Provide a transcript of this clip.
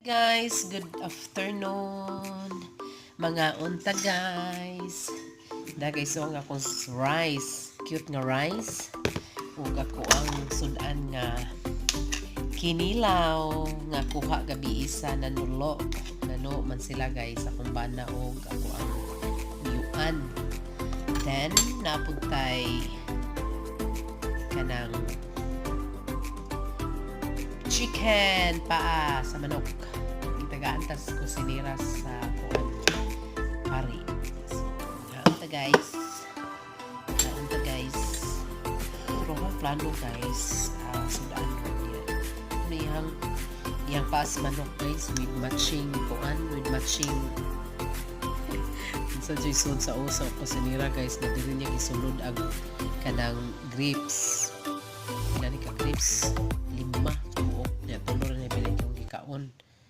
Guys, good afternoon. Mga unta, guys. Da guys, so ang akong rice, cute nga rice. Ug ako ang sudan nga kinilaw nga kuha gabi isa nanulo. Nano man sila, guys, akong bana og ako ang yuan. Then napuntay kanang chicken paa sa manok. Gitagaan tas kusinera sa kuan pari. So, kaon guys. Kaon ta, guys. Pero akong plano, guys, sudan ko niya. Ano iyang iyang paa sa manok, guys, with matching kuan, with matching sa Jason sa uso kusinera, guys, na diri niya gisulod ang kanang grapes. Pila ni ka grapes? Lima.